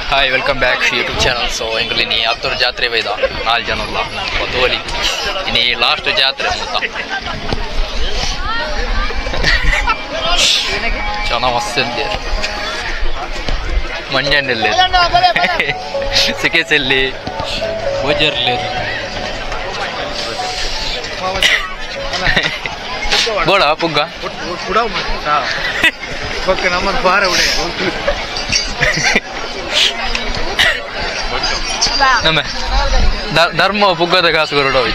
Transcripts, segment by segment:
Hi, welcome back to YouTube channel. So, ಎಂಗುಲಿನಿ Attur ಜಾತ್ರೆ ಬೈದ ನಾಲ್ ಜನಲ್ಲ ಒತ್ತೋಲಿ ಇನಿ ಲಾಸ್ಟ್ ಜಾತ್ರೆ ಮೂತ ಜನ ಮಸ್ತ್ ಮಂಜಣ್ಣಲ್ಲಿ ಸಿಕೆಸಲ್ಲಿ ಬೋಜರ್ಲಿ ಬೋಡ ಪುಗ್ಗ ನಮ್ಮ ಧರ್ಮ ಪುಗ್ಗದ ಕಾಸು ಕೊರಡೋಯ್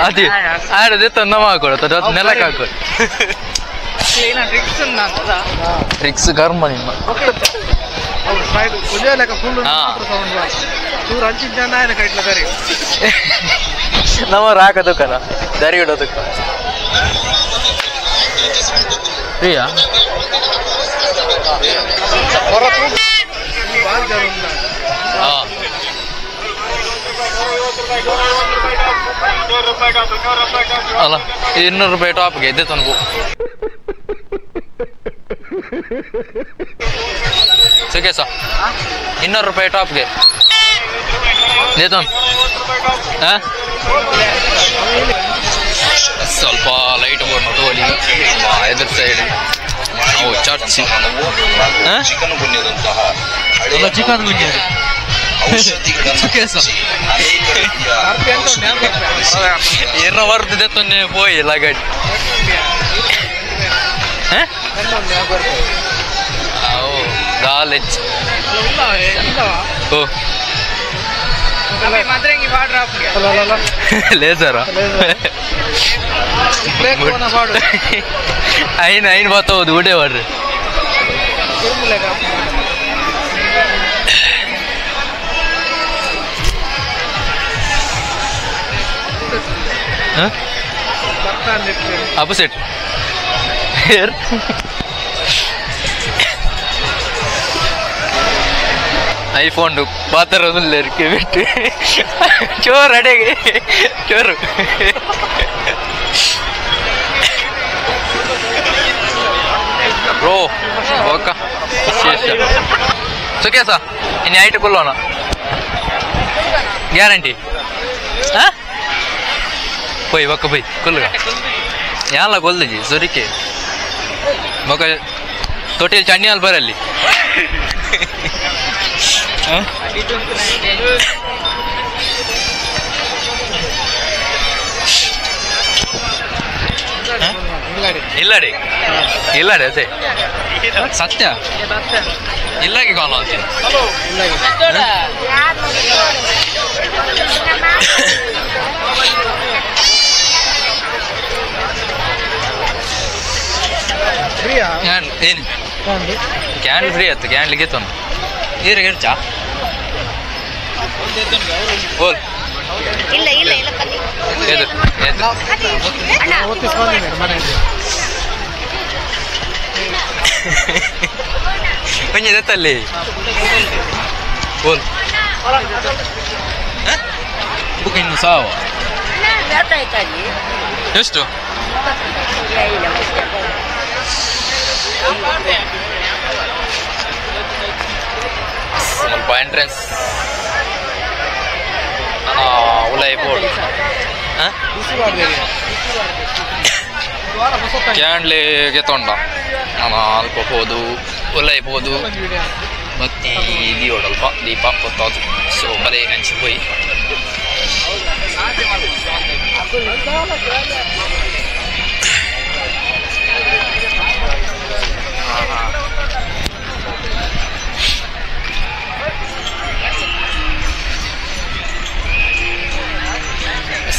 ಅದೇ ಆಡದೆ ತನ್ನ ಹಾಕೊಡ ನೆಲಕ್ಕೆ ಹಾಕೊಡು ಟ್ರಿಕ್ಸ್ ಕರ್ಮ ನಿಮ್ಮ ನಮ್ಮ ರಾಕದಕ್ಕನ ದರಿಗಿಡೋದಕ್ಕ ಪ್ರಿಯಾ ಅಲ್ಲ 200 ರೂಪಾಯಿ ಟಾಪ್ಗೆ ಇದ್ದೆ ತನಗೂ ಸುಖೇಶ 200 ರೂಪಾಯಿ ಟಾಪ್ಗೆ ಸ್ವಲ್ಪ ಲೈಟ್ ಬೋರ್ಡ್ ತೋಲಿ ಎದುರು ಸೈಡ್ ನಾವು ಚರ್ಚ್ ಚಿಕನ್ ಗುನ್ಯ ಎರ್ರ ಬರ್ತಿದೆ ತೊನ್ನೆ ಪೋಯಿ ಲಗಡ್ ದಾಲೆಜ್ ಓ ಲೇಸರ ಐನ್ ಐನ್ ಬಾತೋದು ಊಟೆ ಮಾಡ್ರಿ Opposite. Here. iPhone ಪಾತ್ರದಲ್ಲಿ ಇರ್ಕೆ ಬಿಟ್ಟು ಚೋರು ಅಡೆಗೆ ಚೋರು ಬ್ರೋ ಓಕ ವಿಶೇಷ ಸುಖೇಸ ಇನ್ನು ಐಟು ಕೊಲ್ಲೋಣ ಗ್ಯಾರಂಟಿ ಹಾಂ ಪೋಯ್ ಒಕ್ಕ ಪೋಯ್ ಕೊಲ್ಲುಗ ಯಾಲ ಕೊಲ್ಲುಜಿ ಸುರಿಕೆ ಮೊಕ ತೊಟ್ಟಿಲ್ ಚಣ್ಣಿಯಾಲ್ ಬರಲ್ಲಿ ಇಲ್ಲಡೆ ಇಲ್ಲಡೆ ಅದೇ ಸತ್ಯ ಇಲ್ಲಾಗಿ ಕಾಲ್ ಅಂತೀನಿ ಏನು can free ಆಯ್ತು ಕ್ಯಾನ್ಲಿಗೆ ತೊಂದು ಈರಿಗೆ ಇರ್ಚಾ ಬೋಲ್ ಇಲ್ಲ ಇಲ್ಲ ಇಲ್ಲ ಎದು ಎದು ಒಂಜಿ ದತ್ತಲ್ಲಿ ಬೋಲ್ ಬುಕ್ ಇನ್ನು ಸಾವ ಎಷ್ಟು ಸ್ವಲ್ಪ ಎಂಟ್ರೆನ್ಸ್ ಉಲೈ ಬೋರ್ಡ್ ಕ್ಯಾಂಡ್ಲಿ ಗೆತ್ತೊಂಡ ನಾನು ಅಲ್ಪ ಪೋದು ಒಲೈ ಪೋದು ಬತ್ತಿ ದೀವಡಲ್ಪ ದೀಪ ಪೊತ್ತಾದು ಸೊ ಬರೇ ಅಂಚಿ ಪೋಯಿ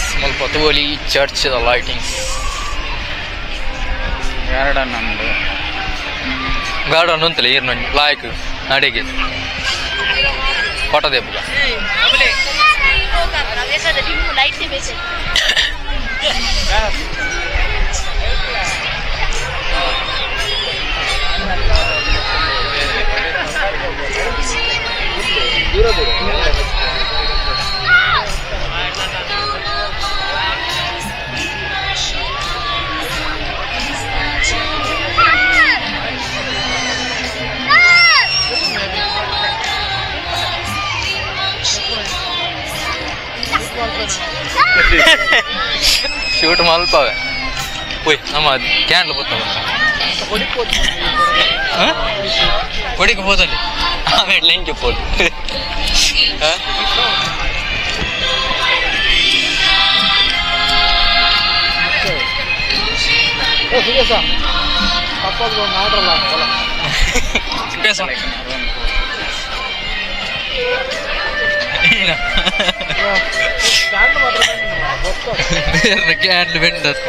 ಸ್ವಲ್ಪ ತೋಲಿ church the lightings garden ಉಂಟು ಗಾರ್ಡನ್ ಉಂಟಲ್ಲ ಈರ್ನ ಲಾಯ್ಕ್ ಅಡಿಗೆ ಫೋಟೋ ದೇಪುಗ ದೂರ ದೂರ ಶೂಟ್ ಮಲ್ಪವೆ ಉಯ್ ನಮ್ಮ ಕ್ಯಾಂಡ್ಲ್ ಪೊತ್ತ ಕೊಡಿಗೆ ಹೋದಲ್ಲಿ ಆಮೇಲೆ ಲಿಂಕ್ ಪೋದು ಕ್ಯಾಂಡ್ಲ್ ಬೆಂಡರ್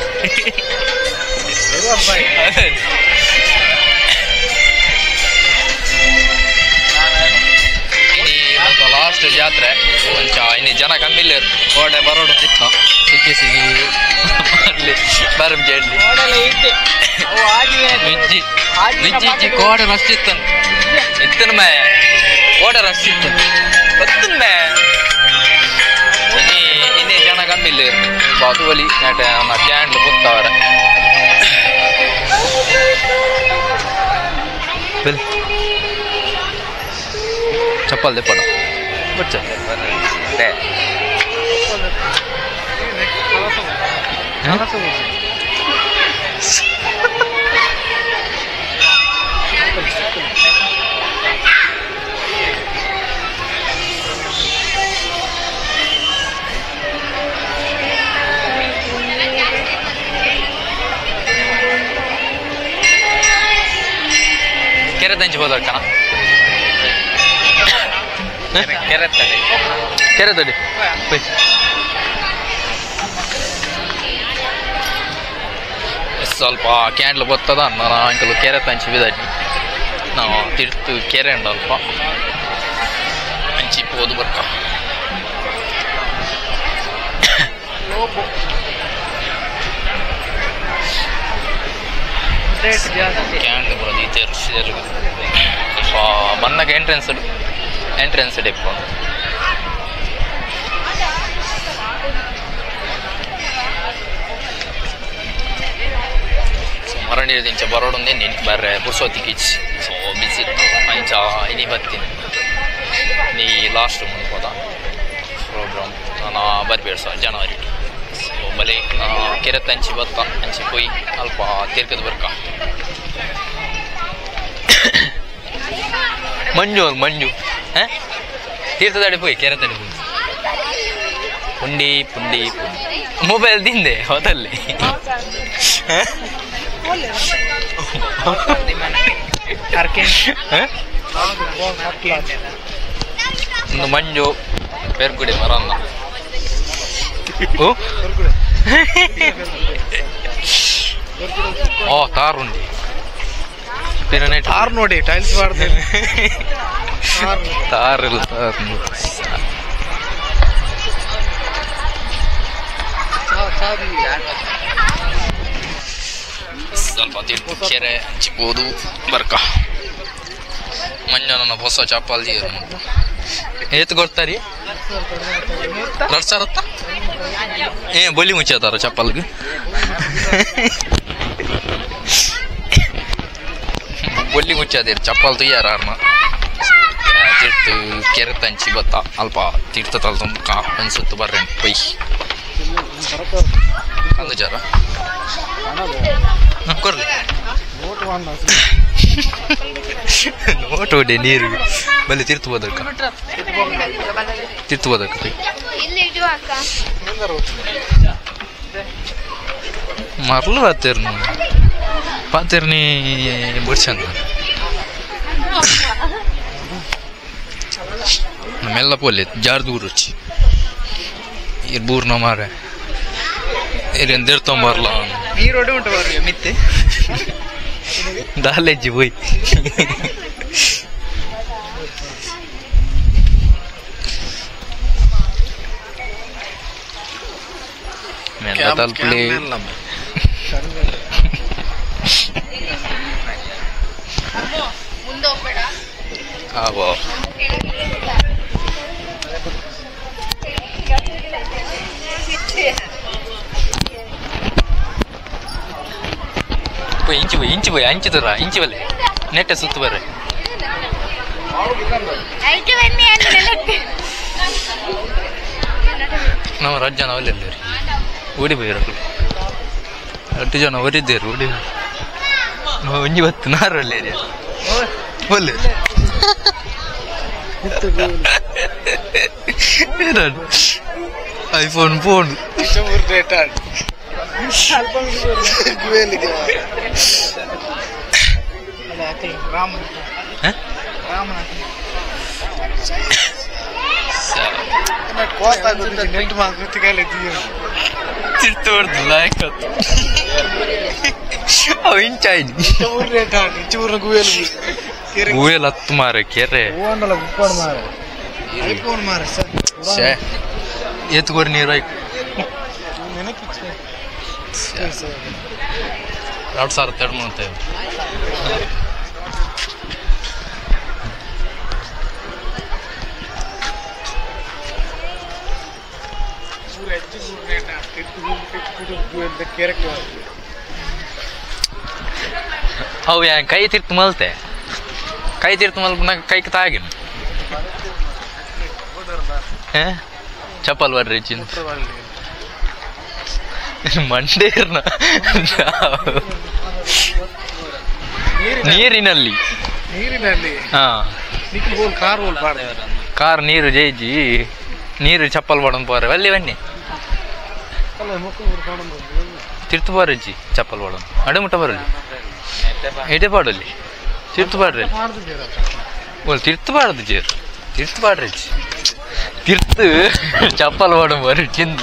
ಲಾಸ್ಟ್ ಜಾತ್ರೆ ಒಂಚ ಇನ್ನು ಜನ ಕಮ್ಮಿ ಇಲ್ಲ ಕೋಟೆ ಬರೋಡು ಇತ್ತು ಸಿಕ್ಕಿ ಸಿಕ್ಕಿ ಅಲ್ಲಿ ಬರಂಜೆ ಮಿಜ್ಜಿ ಮಿಜ್ಜಿ ಕೋಟೆ ರಶ್ ಇತ್ತು ಇತ್ತನ ಮೇ ಕೋಟೆ ರಶ್ ಇತ್ತು ಗೊತ್ತನ್ ಮೇ ಇನ್ನೇ ಜನ ಕಮ್ಮಿ ಇಲ್ಲ ಬಾತುವಲಿ ಕ್ಯಾಂಡ್ಲ್ ಪುತ್ತವರ ಬಿಲ್ ಚಪ್ಪಲ್ ದೆಪ್ಪಡ ಬಚ್ಚ ಕೆರೆ ದಂಚಿ ಹೋದಕ್ಕಣ ಕೆರೆ ತಡಿ ಕೆರೆ ತಡಿ ಸ್ವಲ್ಪ ಕ್ಯಾಂಡ್ಲ್ ಬರ್ತದ ನಾನು ಅಂಕಲು ಕೆರೆ ತಂಚಿ ಬಿದಡ್ಡಿ ನಾವು ತಿರ್ತು ಕೆರೆ ಉಂಡು ಅಲ್ಪ ಅಂಚಿ ಪೋದು ಬರ್ಕ ಕ್ಯಾಂಡ್ಲ್ ಬರೋದು ಈ ಸ್ವಲ್ಪ ಬನ್ನಗ ಎಂಟ್ರೆನ್ಸ್ ಎಂಟ್ರೆನ್ಸ್ ಡೆಪ್ಪ ಮರಣಿರ ದಿಂಚ ಬರೋಡೊಂದೇ ನೀನು ಬರ್ರೆ ಪುರ್ಸೋತಿ ಕಿಚ್ ಸೊ ಬಿಸಿ ಅಂಚ ಇನಿ ಬತ್ತೀನಿ ನೀ ಲಾಸ್ಟ್ ಮುಂದೆ ಪ್ರೋಗ್ರಾಮ್ ನಾನು ಬರ್ಬೇಡ ಸರ್ ಜನವರಿ ಸೊ ಬಲೆ ಕೆರೆ ಅಂಚಿ ಬತ್ತ ಅಂಚಿ ಪೋಯಿ ಅಲ್ಪ ತಿರ್ಗದ ಬರ್ಕ ಮಂಜು ಮಂಜು ಹಾಂ ತೀರ್ಥದಡಿ ಪೋಯಿ ಕೆರೆ ತಡಿ ಪೋಯಿ ಪುಂಡಿ ಪುಂಡಿ ಪುಂಡಿ ಮೊಬೈಲ್ ತಿಂದೆ ಹೋದಲ್ಲಿ ಒಂದು ಮಂಜು ಪೆರ್ಗುಡೆ ಮರನ್ನ ಓ ತಾರ್ ಉಂಡಿ ತಾರ್ ನೋಡಿ ಟೈಲ್ಸ್ ಮಾಡ್ತೀನಿ ತಾರ್ ಇಲ್ಲ ತಾರ್ ಸ್ವಲ್ಪ ತಿರ್ತು ಕೆರೆ ಹಂಚಿಬೋದು ಬರ್ಕ ಮಂಜ ನನ್ನ ಹೊಸ ಚಪ್ಪಲ್ ಏತ್ ಕೊಡ್ತಾರಿ 2 ಸಾವಿರ ಏ ಬೊಲಿ ಮುಚ್ಚಾತಾರ ಚಪ್ಪಲ್ಗೆ ಬೊಲ್ಲಿ ಮುಚ್ಚಾದಿರು ಚಪ್ಪಲ್ ತುಯ್ಯಾರ ಅರ್ನ ತೀರ್ತು ಕೆರೆ ತಂಚಿ ಬತ್ತ ಅಲ್ಪ ತೀರ್ಥ ತಲ್ ತುಂಬ ಅನ್ಸುತ್ತು ಬರ್ರಿ ಪೊಯ್. ಅಂದು ಜಾರ ಕೊರ್ಲಿ ನೋಟು ಹೊಡೆ ನೀರು ಬಲ್ಲಿ ತೀರ್ತು ಬೋದಕ್ಕ ತೀರ್ತು ಬೋದಕ್ಕ ಮರಳು ಪಾತೇರ್ನು ಪಾತೇರ್ನಿ ಬುಡ್ಸಂದ ನಮ್ಮೆಲ್ಲ ಪೋಲೆ ಜಾರ್ ದೂರ ರುಚಿ ಇರ್ ಬೂರ್ನ ಮಾರೆ ಇರೇನು ದೇರ್ತೊಂಬರ್ಲ ನೀರೋಡೆ ಉಂಟು ಬರ್ರಿ ಮಿತ್ತೆ ದಾಲೆಜ್ಜಿ ಪೋಯ್ ಮೆಲ್ಲ ತಲುಪಲಿ ಆವೋ ಇಂಚಿ ಬೈ ಇಂಚಿ ಬೈ ಅಂಚಿ ತರ ಇಂಚಿ ಬಲ್ಲೆ ನೆಟ್ಟೆ ಸುತ್ತು ಬರ್ರೆ ನಾವು ರಡ್ಡು ಜನ ಒಲ್ಲೆಲ್ಲ ರೀ ಓಡಿ ಬೈರಕ್ಲು ರಡ್ಡು ಜನ ಒರಿದ್ದೇರು ಓಡಿ ನಾವು ಒಂಜಿ ಬತ್ತು ನಾರು ಒಲ್ಲೆ ರೀ ಒಲ್ಲೆ ಐಫೋನ್ ಫೋನ್ ಗುವೇಲ್ ಹತ್ತು ಮಾರೆ ಕೆರೆ ಎತ್ಕೋರಿ ನೀರು 2003 ಮೂವತ್ತೈದು ಅವು ಕೈ ತಿರ್ತು ಮಲ್ತೆ ಕೈ ತಿರ್ತು ಮಲ್ಪ ಕೈಗೆ ತಾಗಿನ ಚಪ್ಪಲ್ ಬರ್ರಿ ಚಿನ್ ಮಂಡೇರ್ನ ನೀರಿನಲ್ಲಿ ನೀರಿನಲ್ಲಿ ಹಾ ಕಾರ್ ಕಾರ್ ನೀರು ಜೈಜಿ ನೀರು ಚಪ್ಪಲ್ ಬಾಡನ್ ಪೋರೆ ಅಲ್ಲಿ ಬನ್ನಿ ತಿರ್ತು ಬಾರಜ್ಜಿ ಚಪ್ಪಲ್ ಬಾಡನ್ ಅಡುಮುಟ್ಟ ಬರಲಿ ಎಡೆ ಪಾಡಲ್ಲಿ ತಿರ್ತು ಪಾಡ್ರಿ ಓ ತಿರ್ತು ಪಾಡದು ಜೇರು ತಿರ್ತು ಪಾಡ್ರಜ್ಜಿ ತಿರ್ತು ಚಪ್ಪಲ್ ಬಾಡನ್ ಬಾರಿ ಚಿಂದ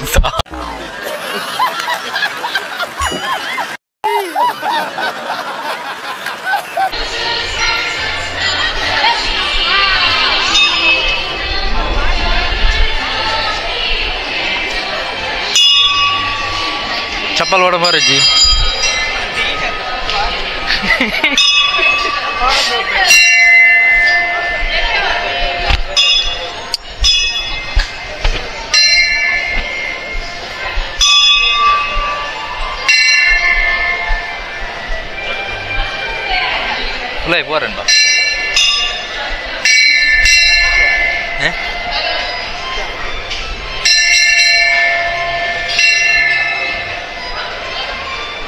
ಚಪ್ಪಲ್ ಓಡ ಬಾರಜ್ಜಿ ಬೋರಣ್ಣ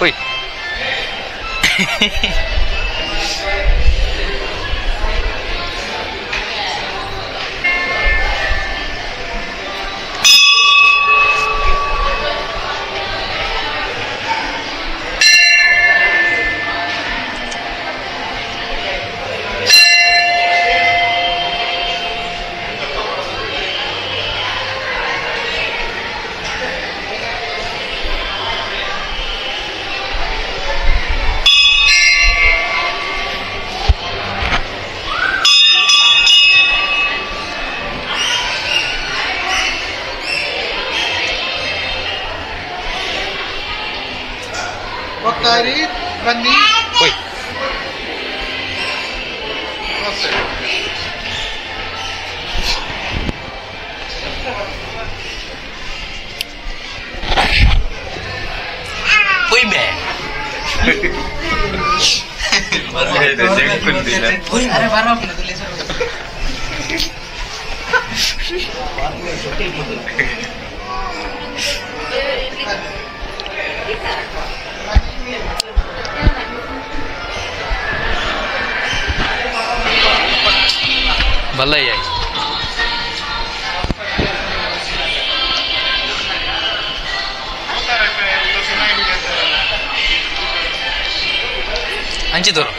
ಹೋಯ್ Oi. Oi, man. ಬಲ್ಲಯ್ಯ ಅಂಚಿದವರು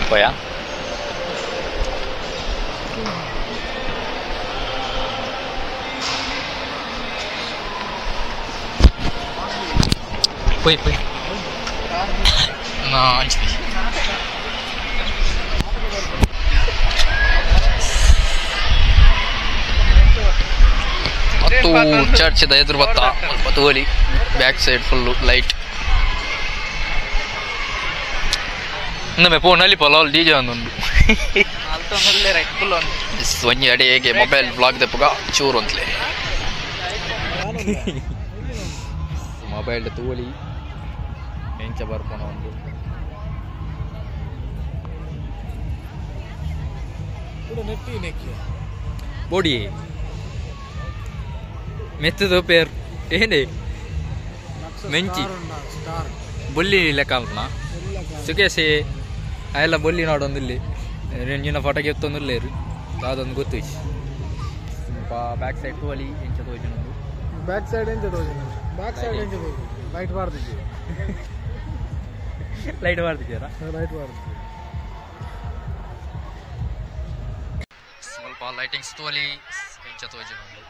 ಪೋಯಾ ಪೋಯ್ ಪೋಯ್ ನಾ ಅಂಚಿದೆ ಮತ್ತು ಚರ್ಚದ ಎದುರು ಬತ್ತ ಬತ್ತುವಲಿ ಬ್ಯಾಕ್ ಸೈಡ್ ಫುಲ್ಲು ಲೈಟ್ ಇನ್ನೊಮ್ಮೆ ಫೋನ್ ಅಲ್ಲಿ ಪಲಾಲ್ ಡಿಜೆ ಒಂದೊಂದು ಒಂಜಿ ಅಡಿಗೆ ಮೊಬೈಲ್ ಬ್ಲಾಗ್ ದೆಪ್ಪುಗ ಚೂರು ಅಂತಲೇ ಮೊಬೈಲ್ ತೂವಲಿ ಎಂಚ ಬರ್ಪೋಣ ಒಂದು ಬೋಡಿ ಮೆತ್ತದ ಪೇರ್ ಏನೇ ಮೆಂಚಿ ಬೊಲ್ಲಿ ಲೆಕ್ಕ ಅಲ್ಪನ ಸುಖೇಶಿ ಅಲ್ಲ ಬೊಲ್ಲಿ ನೋಡೊಂದಿಲ್ಲಿ ರೆಂಜಿನ ಫೋಟೋ ಗೆತ್ತೊಂದಿಲ್ಲೇರು ಅದೊಂದು ಗೊತ್ತು ಬ್ಯಾಕ್ ಸೈಡ್ ತೋಲಿ ಎಂಚ ತೋಜಿನೊಂದು ಬ್ಯಾಕ್ ಸೈಡ್ ಎಂಚ ತೋಜಿನ ಬ್ಯಾಕ್ ಸೈಡ್ ಎಂಚ ತೋಜಿನ ಲೈಟ್ ಬಾರ್ದಿದ್ದೀವಿ ಲೈಟ್ ಬಾರ್ದಿದ್ದೀರಾ ಲೈಟ್ ಬಾರ್ದಿದ್ದೀವಿ ಸ್ವಲ್ಪ ಲೈಟಿಂಗ್ಸ್ ತೋಲಿ ಎಂಚ ತೋಜಿನೊಂದು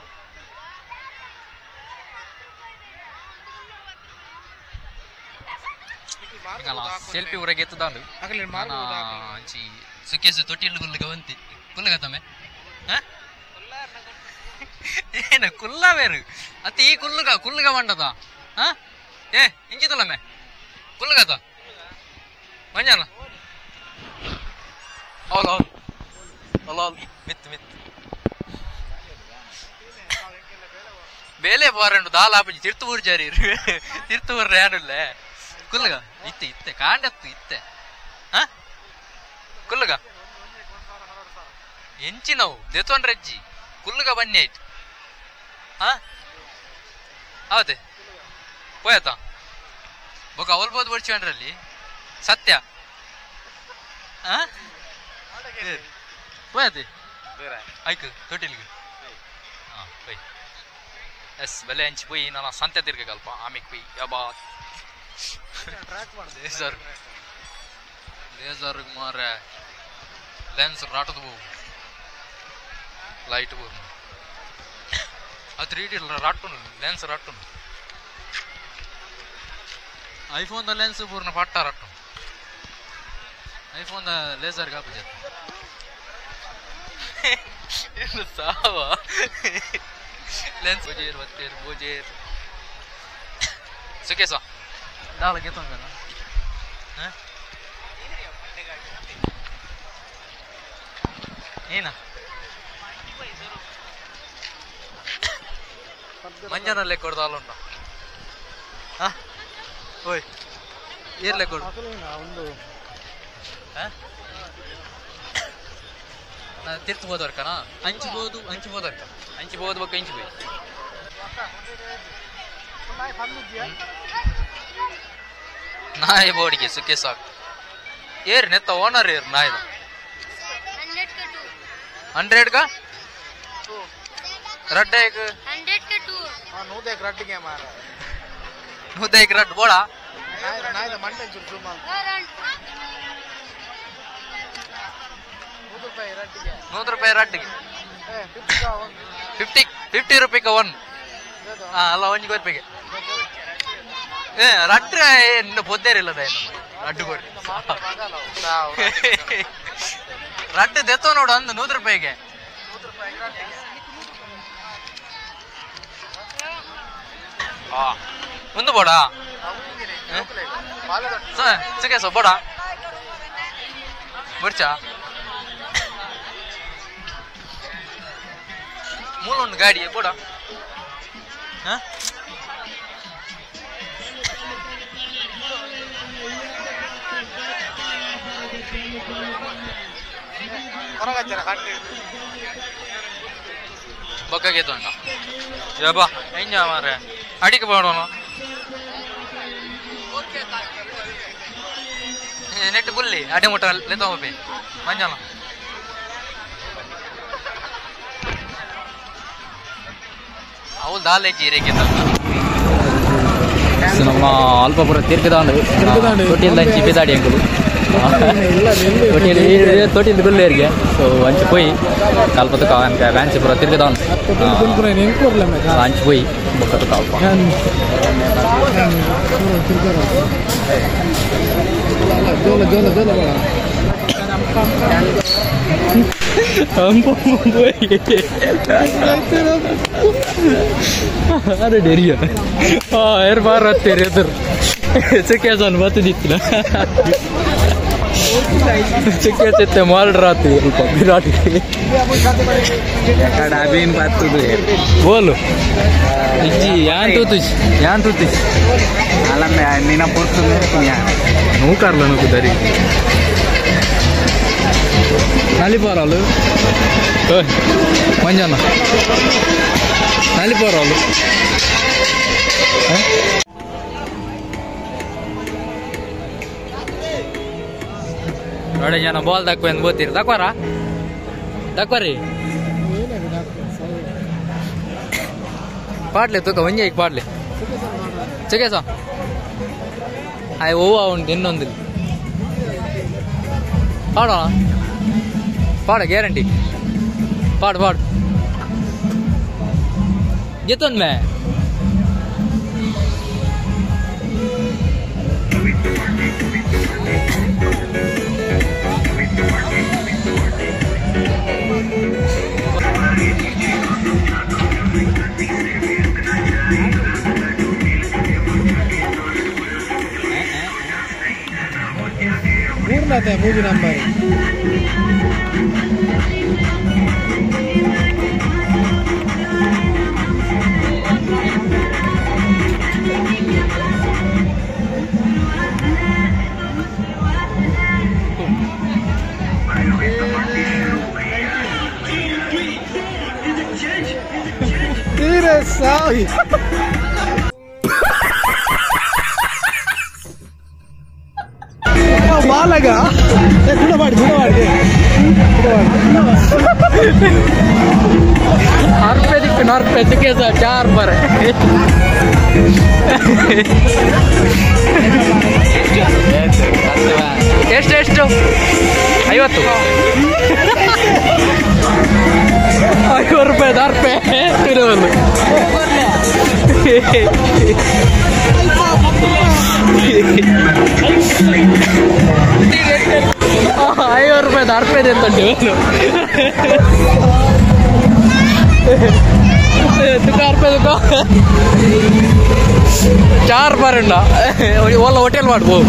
ಸೆಲ್ಫಿ ಊರಾಗ ಎತ್ತದಾಂಡು ಅಂಚಿ ಸುಖೇಶು ತೊಟ್ಟಿಲು ಗುಲ್ಲಗ వంತಿ ಕುಲ್ಲಗ ತಮ್ಮೆ ಏನ ಕುಲ್ಲ ಬೇರು ಅತ್ತ ಈ ಕುಲ್ಲುಗ ಕುಲ್ಲುಗ ಮಂಡದ ಏ ಇಂಚಿತಲ್ಲಮ್ಮೆ ಕುಲ್ಲಗತ ಮಂಜಾನ ಅವಲ್ ಅವಲ್ ಅಲ್ಲ ಅವಲ್ ಮಿತ್ ಮಿತ್ ಬೇಲೆ ಬಾರಂಡು ದಾಲ ಆಪುಜಿ ತಿರ್ತೂರು ಜಾರಿ ತಿರ್ತೂರು ಯಾರುಲ್ಲ ಕುಲ್ಲಗ ಇತ್ತೆ ಇತ್ತೆ ಕಾಂಡತ್ತು ಇತ್ತೆ ಕುಲ್ಲಗ ಎಂಚಿನವು ದೆತೊಂಡ್ರೆಜ್ಜಿ ಕುಲ್ಲುಗ ಬನ್ನಿ ಆಯ್ತು ಹೌದೇ ಪೋಯತ ಬೊಕ ಅವಲ್ಬೋದು ಬಡ್ಚಿಕೊಂಡ್ರಲ್ಲಿ ಸತ್ಯ ಪೋಯತೆ ಆಯ್ತು ತೊಟ್ಟಿಲ್ಗೆ ಹಾಂ ಪೋಯ್ ಎಸ್ ಬೆಲೆ ಹಂಚಿ ಪೋಯಿ ನಾನು ಸಂತೆ ತಿರ್ಗಲ್ಪ ಆಮಿಕ್ ಪೋಯ್ ಯಬಾ ಲೇಸರ್ ಲೇಸರ್ ಮಾರೆ ಲೆನ್ಸ್ ರಾಟದ ಬೋವು ಲೈಟ್ ಬೋವು ಆ 3D ರಾಟುನು ಲೆನ್ಸ್ ರಾಟುನು ಐಫೋನ್ the lens ಪೂರ್ಣ ಪಟ್ಟ ರಾಟುನು ಐಫೋನ್ the laser ಕಾಪು ಜತ್ತ ಏನು ಸಾವ ಲೆನ್ಸ್ ಬೋಜೇರ್ ಬತ್ತೇರ್ ಬೋಜೇರ್ ಸುಖೇಶ ದಾಲ ಗೆತ್ತೊಂಗನ ಏನ ಮಂಜನ ಲೆಕ್ಕೊಡ್ದು ಅಲ್ಲುಂಡ ಓಯ್ ಏರ್ ಲೆಕ್ಕೊಡು ತಿರ್ತು ಹೋದರ್ಕನ ಹಂಚ್ಬೋದು ಹಂಚ್ಬೋದರ್ಕ ಹಂಚ್ಬೋದು ಬಕ್ಕ ಹಂಚಿ ಬೋಯ್ ನಾಯಿ ಬೋಡಿಗೆ ಸುಖೇ ಸಾಕು ಏರ್ ನೆತ್ತ ಓನರ್ ಏರ್ ನಾಯಿದ 100 का रड्डे एक 100 का 2 हां नूदे एक रड्ड के मारा नूदे एक रड्ड बोड़ा नाय the मंडन चुर जुमाल 100 रुपए रड्ड के ए 50 का 1 50 50 रुपए का 1 हां ಅಲ್ಲ ಒಂಜಿ ಕೊರ್ಪಿಗೆ ಏ ರಡ್ಡ ಇನ್ನು ಪೊದ್ದೇರಿಲ್ಲದ ರಡ್ಡು ಕೊಡಿ ರಡ್ಡು ದೆತ್ತೋ ನೋಡು ಅಂದು 100 ರೂಪಾಯಿಗೆ ಒಂದು ಬೋಡ ಸುಖೇಶ ಬೋಡ ಬರ್ಚಾ ಮೂಲೊಂದು ಗಾಡಿ ಬೋಡ ಬೊಕ್ಕಗೆ ತೊಂಡ ಯಬ್ಬಾ ಎಂಜ ಮಾರ್ರೆ ಅಡಿಕೆ ಪಾಡೋಣ ನೆಟ್ ಬುಲ್ಲಿ ಅಡೆ ಮುಟ್ಟ ಲೆತ್ತೋಪೆ ಮಂಜಾನ ಅವು ದಾಲೆ ಜೀರೆಗೆ ನಮ್ಮ ಅಲ್ಪ ಪೂರ ತಿರ್ಗದಾಂಡು ತೊಟ್ಟಿಲ್ ದಂಚಿ ಬಿದಾಡಿ ಅಂಕಲು ತೊಟ್ಟಿಲ್ ತೊಟ್ಟಿಲ್ ಗುಲ್ಲೇರಿಗೆ ಸೊ ಅಂಚು ಪೋಯಿ ಅಲ್ಪ ತುಕ ವ್ಯಾನ್ಸಿ ಪೂರ ತಿರ್ಗದಾಂಡು ಅಂಚು ಪೋಯಿ ಬೊಕ್ಕ ತುಕ ಅಲ್ಪ ಅರೆ ಡೆರಿಯ ಏರ್ ಬಾರ್ ಹತ್ತಿರಿ ಎದುರು ಚಿಕ್ಕ ಬತ್ತಿದಿತ್ತಿಲ್ಲ ಚಿಕ್ಕ ಚಿತ್ತೆ ಮಾಲ್ಡ್ರಾತಿ ಸ್ವಲ್ಪ ವಿರಾಟ್ ಬೋಲು ಇಜ್ಜಿ ಯಾನ್ ತೂತುಜ್ ಯಾನ್ ತೂತುಜ್ ನೂಕಾರ್ಲ ನೂಕು ದರಿ ನಲಿಪಾರಾಲು ಮಂಜಣ್ಣ ನಲಿಪಾರಾಲು ನೋಡಿ ಜನ ಬಾಲ್ ದಕ್ವ ಎಂದು ಗೊತ್ತೀರಿ ದಕ್ವಾರ ದಕ್ವಾರಿ ಪಾಡ್ಲೆ ತೂಕ ಒಂಜೆ ಈಗ ಪಾಡ್ಲೆ ಚಿಕೇಸ ಆಯ್ ಹೂವು ಉಂಟು ಇನ್ನೊಂದಿಲ್ಲ ಪಾಡೋಣ ಪಾಡ ಗ್ಯಾರಂಟಿ ಪಾಡು ಪಾಡು ಗೆತ್ತೊಂದ್ಮೆ ಮೂವಿ ನಂಬರ್ ಸಾಯಿ ಬಾಲಗ ಗುಣ ಮಾಡಿ ಗುಣ ಮಾಡಿ ಅರ್ಪೆ ದಿಕ್ಕು ನರ್ಪೆ ದಿಕ್ಕೆ ಸರ್ ಚಾರ್ ಬರ ಎಷ್ಟು ಎಷ್ಟು 50 50 ರೂಪಾಯಿ ಅರ್ಪೆ ಇರೋದು 50 ರೂಪಾಯಿ ಅರ್ಪೆ ತಂಡು ತುಕ ಅರ್ಪೆ ತುಕ ಚಾರ್ ಬಾರಂಡ ಒಲ್ಲ ಹೋಟೆಲ್ ಮಾಡ್ಬೋದು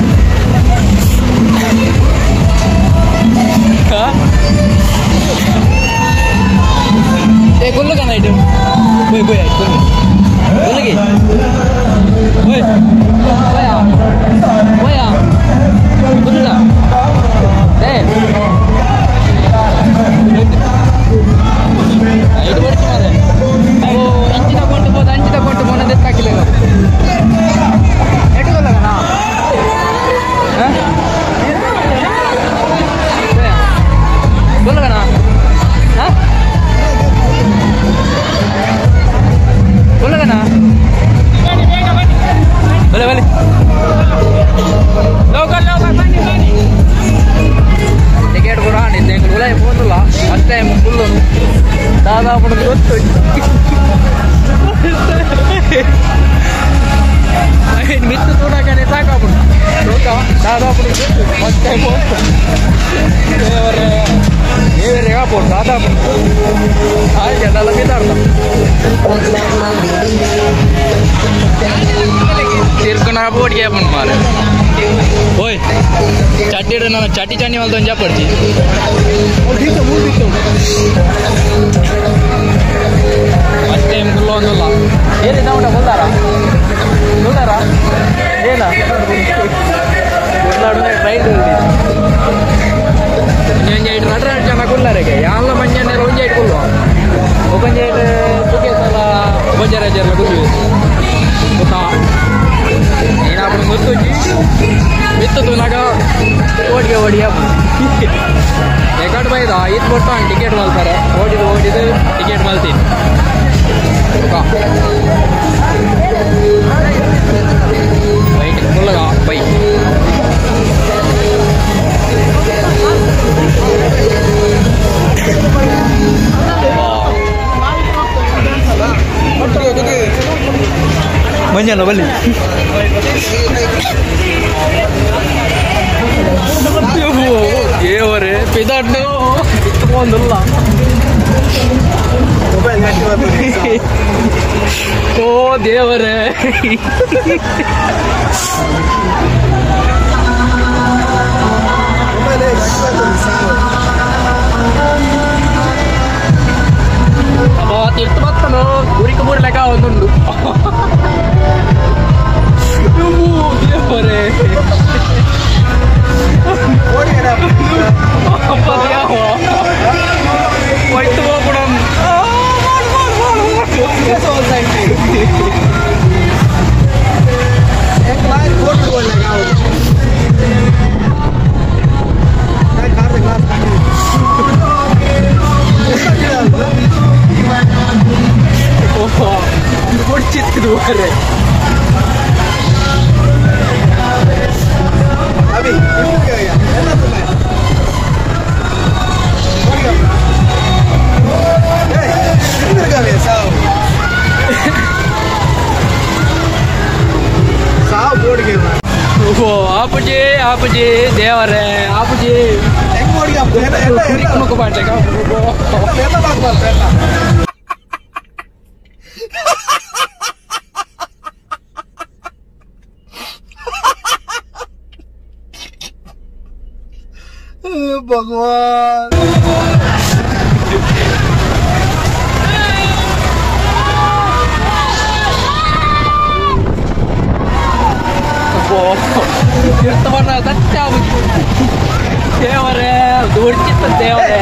ಏ ಗುಲ್ಲುಗನ ಇಡು ಬೊಯ್ ಬೊಯ್ ಆಯ್ತು ಗುಲ್ಲಿಗೆ ಬೊಯ್ ಬೊಯ ಬೊಯ ಗುಲ್ಲ ಏ ಐದು ವರ್ಷ ಮಾರೆ ಓ ಇಂಚಿ ತಗೊಂಡು ಹೋದ ಅಂಚಿ ತಗೊಂಡು ಮೊನ್ನೆ ದೆತ್ತಾಕಿಲ್ಲ ಎಟ್ಟುಗೊಲ್ಲಗನ ಗುಲ್ಲಗನ ಹಾಂ ಗುಲ್ಲಗನ ಬಲೆ ಬಲೆ ಲೋಕಲ್ ಲೋಕಲ್ ಬನ್ನಿ ಬನ್ನಿ ಟಿಕೆಟ್ ಕೂಡ ನಿನ್ನೆ ಉಲಾಯಿ ಹೋದಲ್ಲ ಫಸ್ಟ್ ಟೈಮ್ ಫುಲ್ಲು ದಾದಾ ಪಡೆದು ಗೊತ್ತು ಮಿತ್ತು ತೂಡಕನೆ ಸಾಕಾಗ್ಬಿಡು ಲೋಕ ದಾದಾ ಪಡೆದು ಗೊತ್ತು ಫಸ್ಟ್ ಟೈಮ್ ಹೋಗ್ತು ದೇವರೇ ಕಾಪೋಡು ದಾದಾ ಪಡೆದು ಹಾಗೆ ಅದೆಲ್ಲ ಬಿದ್ದಾಡ್ದ ತಿರ್ಕೊಂಡು ಬೋಟಿಗೆ ಮಾರೆ ಓಯ್ ಚಟ್ಟಿ ನಾನು ಚಟ್ಟಿ ಚಟ್ನಿ ಮಲ್ತೊಂದು ಚಪ್ಪಡ್ಚಿ ಫಸ್ಟ್ ಟೈಮ್ ಗುಲ್ಲ ಒಂದಲ್ಲ ಏನಿದೆ ಉಂಟ ಗುಲ್ದಾರ ಗುಲ್ದಾರ ಏನ ಗುಲ್ಲಾಡು ಟ್ರೈನ್ ಒಂಜಿ ಐಟ್ ರಡ್ಡ ಜನ ಗುಲ್ಲಾರಿಗೆ ಬೊಕೊಂಜೇಟ್ ಸುಖೇಸಲ ಬೊಂಜರಾಜರ್ಲ ಗುಲ್ವೆ ಗೊತ್ತಾ ಏನಾಪುನ ಗೊತ್ತುಜಿ ಮಿತ್ತು ತೂನಾಗ ಓಡಿಗೆ ಓಡಿಯ ರೆಕಾರ್ಡ್ ಬೈದ ಈತ್ ಕೊಟ್ಟು ಟಿಕೆಟ್ ಮಲ್ತಾರೆ ಓಡಿದು ಓಡಿದು ಟಿಕೆಟ್ ಮಲ್ತೀನಿ ಬೈಕ್ ಮುಲ್ಲಗ ಬೈ ಮಂಜಾನ ಬಲ್ಲಿ ದೇವರೇ ಪಿದಾಡ್ನು ಇತ್ಕೊಂದಿಲ್ಲ ಓ ದೇವರೇ ತಿರ್ತು ಬತ್ತನು ಗುರಿಕ ಮೂರು ಲೆಕ್ಕ ಒಂದುಂಡು ದೇವರೇ ಹೋಯ್ತು ಹೋಗ್ಬಿಡ ಹೊಡಿಚಿತ್ತು ಆಪುಜಿ ಆಪುಜಿ ದೇವರೇ ಆಪುಜಿ ಭಗವಾನ್ ದೇವರೇ ದುಡ್ಚಿತ್ತ ದೇವರೇ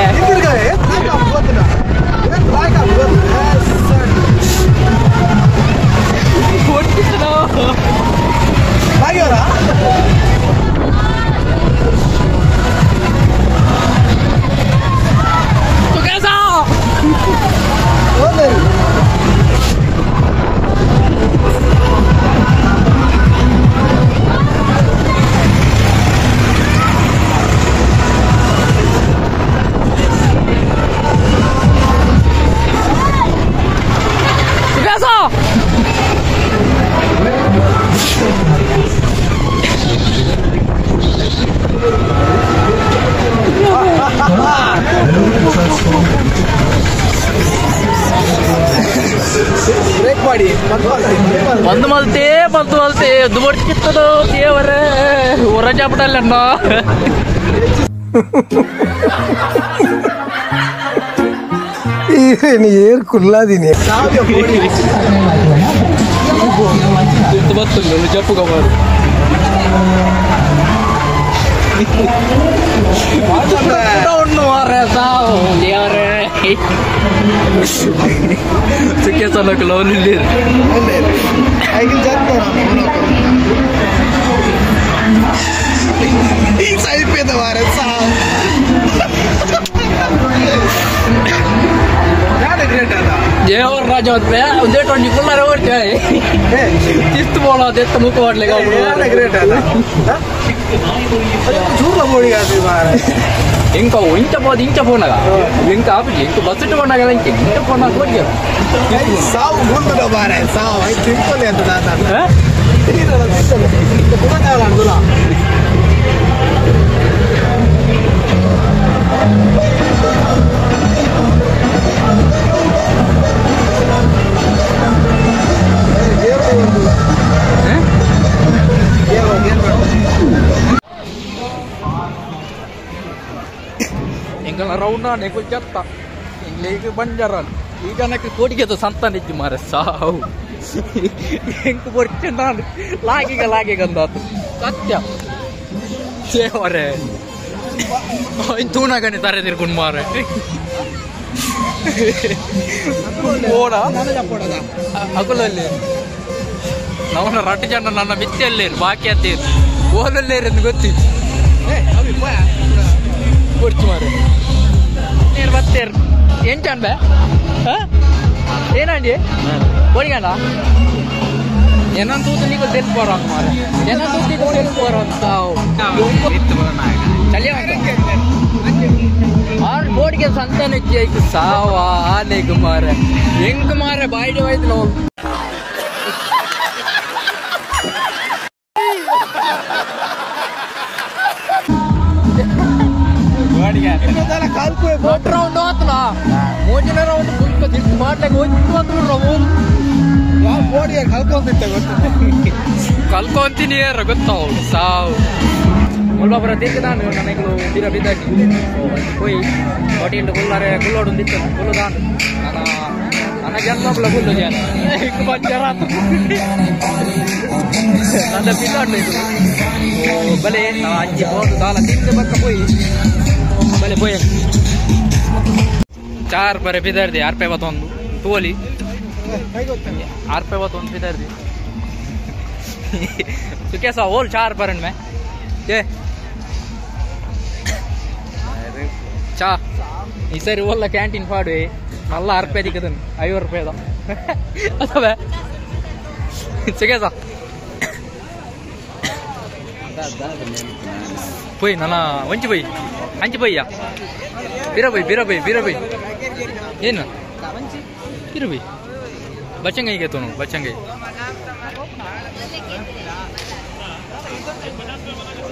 ಬಂದು ಮಲ್ತೆ ಬಂದು ಮಲ್ತೆ ದುಡ್ಚಿತ್ತದು ದೇವರೇ ಹೊರಜಾಬಿಡಲ್ಲ ಏರ್ ಕುಲ್ಲಾದೀನಿ ಬತ್ತು ಜಪ್ಪು ದೇವರೇ ಸುಖೇಸನಕ್ಕೆ ಲೋನ್ ಇಲ್ಲಿ ದೇವರ ರಾಜ ಒಂದೇ ಟ್ವೆಂಟಿ ಫುಲ್ ಓಡ್ತೇವೆ ತಿರ್ತು ಬೋಳ ಅದೆತ್ತ ಮುಖ ಇಂಕ ಇಂಚ ಪೋದು ಇಂಚ ಫೋನಾಗ ಇಂಕ ಆಪುಜಿ ಇಂಕ ಬಸ್ ಇಟ್ಟು ಫೋನಾಗ ಇಂಕ ಇಂಚ ಫೋನಾಗ ಹೋಗಿ ಸಾವು ಮುಂದೆ ಬಾರೆ ಸಾವು ಐದು ತಿಳ್ಕೊಳ್ಳಿ ಅಂತ ನಾನು ಎಂಕಲ್ನ ರೌಂಡ್ ಎಂಕುಲು ಜತ್ತ ಎಂಗ್ಲೇಗ್ ಬಂಜಾರನ್ ಈಗ ನಕ್ಕೆ ಕೋಟಿಗೆದ ಸಂತಾನಿಜ್ಜಿ ಮಾರೆ ಸಾವು ಎಂಕು ಬೊರ್ಚೆ ನಾನು ಲಾಗಿಗ ಲಾಗಿಗಂದಾತು ಸತ್ಯ ಸೇವರೆ ತೂನಗನೆ ತರೆ ತಿರ್ಕೊಂಡು ಮಾರೆ. ಓಡ ಅಕುಲಲ್ಲಿ ನವನ ರಟ್ಟು ಜನ ನನ್ನ ಮಿಚ್ಚಲ್ಲೇರು ಬಾಕಿ ಅತ್ತೇರು ಓಲಲ್ಲೇರು ಎಂದು ಗೊತ್ತಿತ್ತು ಕೊಡ್ಚು ಮಾರೆ ಬತ್ತೇರು ಎಂಚಾನ್ ಬೇ ಏನಂಡಿ ಬೋಡಿಗಂಡ ಏನಂತ ತೂತು ನೀವು ತೆಲ್ ಪೋರ ಮಾರೆ ಏನಂತ ತೂತು ತೆಲ್ ಪೋರ ಅಂತ ಚಲಿಯ ಆರ್ ಬೋಡಿಗೆ ಸಂತಾನಕ್ಕೆ ಐಕು ಸಾವ ಆನೆಗೆ ಮಾರೆ ಹೆಂಗ್ ಮಾರೆ ಬಾಯಿಡೆ ಹೋಯ್ತು ನಾವು ದೊಡ್ಡ ರೌಂಡ್ ಆತನ ಮೂಜಿನ ರೌಂಡ್ ಕುಂಕ ದಿಟ್ಟು ಮಾಡ್ಲಾಗ ಹೋಯ್ತು ಅಂದ್ರೆ ರೌಂಡ್ ಕಲ್ಕೊಂತೀನಿ ಗೊತ್ತಾವು ಸಾವು ಮುಲ್ಬಾಪುರ ತೀರ್ಕದಾನು ನನಗೆ ತೀರ ಬಿದ್ದಾಕಿ ಪೋಯಿ ಹೋಟೆಲ್ ಕುಲ್ಲಾರೆ ಕುಲ್ಲೋಡು ಒಂದಿತ್ತು ಕುಲ್ಲುದಾನು ನನ್ನ ನನ್ನ ಜನ್ಮಗಳ ಕುಲ್ಲು ಜನ ಬಜ್ಜರ ನನ್ನ ಬಿದ್ದಾಡ್ಲು ಇದು ಬಲೆ ಅಜ್ಜಿ ಹೋದು ದಾಲ ತಿಂದು ಬಕ್ಕ ಪೋಯಿ ಬಲೆ ಪೋಯಿ ಚಾರ್ ಬರೆ ಬಿದ್ದಾರ್ದಿ ಆರ್ಪೆ ಬತ್ತೊಂದು ತೋಲಿ ಆರ್ಪೆ ಬತ್ತೊಂದು ಬಿದ್ದಾರ್ದಿ तो कैसा होल चार पर में ये ಚಾ ಈ ಸರಿ ಒಲ್ಲ ಕ್ಯಾಂಟೀನ್ ಪಾಡುವೆ ನಲ್ಲ ಅರ್ಪೆ ದಿಕ್ಕದನ್ 50 ರೂಪಾಯಿದ ಅಥವಾ ಸಿಗೇಸ ಪೋಯ್ ನನ್ನ ಒಂಚಿ ಪೋಯ್ ಅಂಚಿ ಪೋಯ್ಯ ಬಿರಬೈ ಬಿರಬೈ ಬಿರಬೈ ಏನು ಬಿರಬೈ ಬಚ್ಚಂಗೈಗೆ ತೋನು ಬಚ್ಚಂಗೈ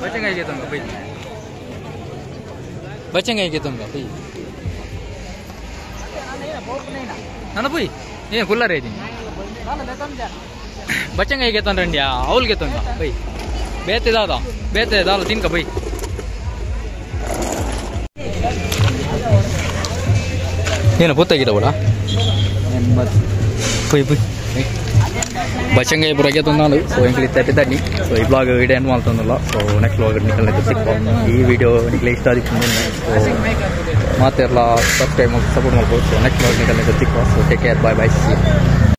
ಬಚ್ಚಂಗೈಗೆ ತೊಂಗ ಪೋಯ್ ಬಚ್ಚಂಗೈಗೆ ತೊಂಗ ಪೋಯ್ ನನ್ನ ಪೋಯ್ ಏನು ಕುಲ್ಲರೇ ಇದ್ದೀನಿ ಬಚ್ಚಂಗೈಗೆ ತೊಂದ್ರಂಡ್ಯಾ ಅವಳಿಗೆ ತೊಂಗ ಪೋಯ್ ಬೇತೆ ದಾದ ಬೇತೆ ದಾಲ ತಿನ್ಕ ಪೋಯ್ ಏನು ಗೊತ್ತಾಗಿರವಲ್ಲ ಪೋಯ್ ಪೋಯ್ ಬಚ್ಚಂಗೈ ಬುರಗೆ ತೊಂದಾನು ಸೊ ಎಂಕ್ಲಿ ತಟ್ಟಿ ಸೊ ಈ ಬ್ಲಾಗ್ ವಿಡಿಯೋ ಎಂಡ್ ಮಾಡ್ತಂದಲ್ಲ ಸೊ ನೆಕ್ಸ್ಟ್ ಬ್ಲಾಗ್ ನಿಕಲ್ ಸಿಕ್ಕೋ ಈ ವಿಡಿಯೋ ನಿಕ್ಲೆ ಇಷ್ಟ ಆದಿತ್ತು ಸೊ ಮಾತೆಲ್ಲ ಸಬ್ಸ್ಕ್ರೈಬ್ ಸಪೋರ್ಟ್ ಮಾಡ್ಬೋದು ಸೊ ನೆಕ್ಸ್ಟ್ ಬ್ಲಾಗ್ ನಿಕಲ್ ಸಿಕ್ಕೋ so take care bye bye see.